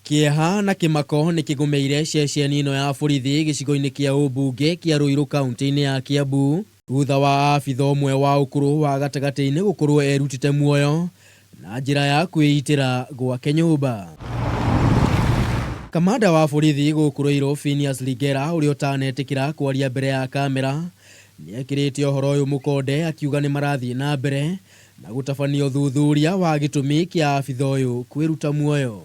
Kĩeha na kĩmako nĩ kĩgũmĩire ceceni ĩno ya borithi gĩcigo-inĩ kĩa ũmbunge kĩa Ruiru kaunti-inĩ ya Kiambu thutha wa abitha ũmwe wa ũkũrũ wa gatagatĩ-inĩ gũkorwo erutĩte muoyo na njĩra ya kwĩitĩra gwake nyũmba. Kamanda wa borithi gũkũ Ruiru Phineas Ligera ũrĩa ũtanetĩkĩra kwaria mbere ya kamera nĩekĩrĩte ũhoro ũyũ mũkonde akiuga nĩmarathiĩ na mbere na gũtabania ũthuthuria wa gĩtũmi kĩa abitha ũyũ kwĩruta muoyo.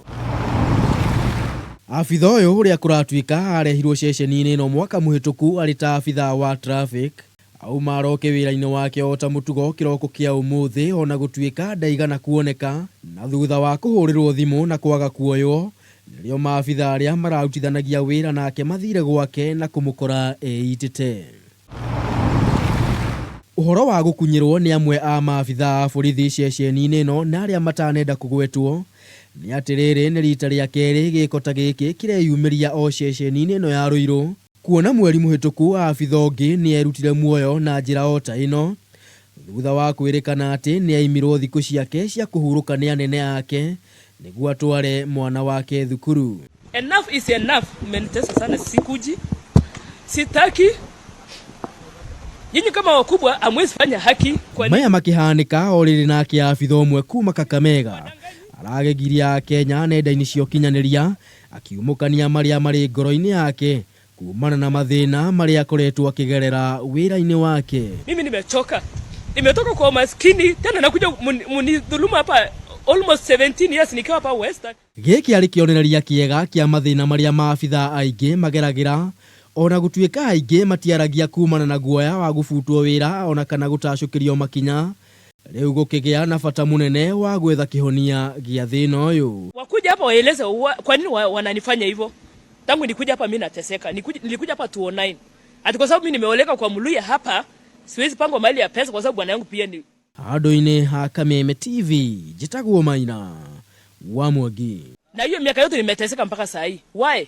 Abitha ũyũ ũrĩa kũratuĩka arehirwo ceceni-inĩ ĩno mwaka mũhĩtũku arĩ ta abitha wa traffic, auma aroke wĩra-inĩ wake o ta mũtugo kĩroko kĩa ũmũthĩ ona gũtuĩka ndaigana kuoneka, na thutha wa kũhũrĩrwo thimũ na kwaga kuoywo, nĩrĩo maabitha arĩa mararutithanagia wĩra nake mathire gwake na kũmũkora eitĩte. Ũhoro wa gũkunyĩrwo nĩ amwe a maabitha a borithi ceceni-inĩ ĩno na arĩa matanenda kũgwetwo nĩ atĩ rĩrĩ nĩ rita rĩa kerĩ gĩko ta gĩkĩ kĩreyumĩria o ceceni-inĩ ĩno ya Ruiru, kuona mweri mũhĩtũku abitha ũngĩ nĩ erutire muoyo na njĩra o ta ĩno thutha wa kwĩrĩkana atĩ nĩ aimirwo thikũ ciake cia kũhurũka nĩ anene ake nĩguo atware mwana wake thukuru. Enough is enough. Mmenitesa sana, sikuji, sitaki. Nyinyi kama wakubwa hamwezi fanya haki kwa Maya makĩhanĩka o rĩrĩ nake abitha ũmwe kuma Kakamega aragegirie Akenya nenda-inĩ cia ũkinyanĩria akiumũkania marĩa marĩ ngoro-inĩ yake kumana na mathĩna marĩa akoretwo akĩgerera wĩra-inĩ wake. Mimi nimechoka, nimetoka kwa umaskini tena nakuja munidhulumu hapa almost 17 years nikiwa hapa Western. Gĩkĩ arĩ kĩonereria kĩega kĩa mathĩna marĩa maabitha aingĩ mageragĩra ona gũtuĩka aingĩ matiaragia kumana na guoya wa gũbutwo wĩra ona kana gũtacũkĩrio makinya, rĩu gũkĩgĩa na bata mũnene wa gwetha kĩhonia gĩa thĩna ũyũ. Wakuja hapa waeleze kwa nini wananifanya hivyo. Tangu nikuja hapa mimi nateseka. Nilikuja hapa 2009. Ati kwa sababu mimi nimeoleka kwa Mluya hapa, siwezi pangwa mahali ya pesa kwa sababu bwana yangu pia ni Handũ-inĩ ha Kameme TV njĩtagwo Maina wa Mwangi. Na hiyo miaka yote nimeteseka mpaka saa hii. Why?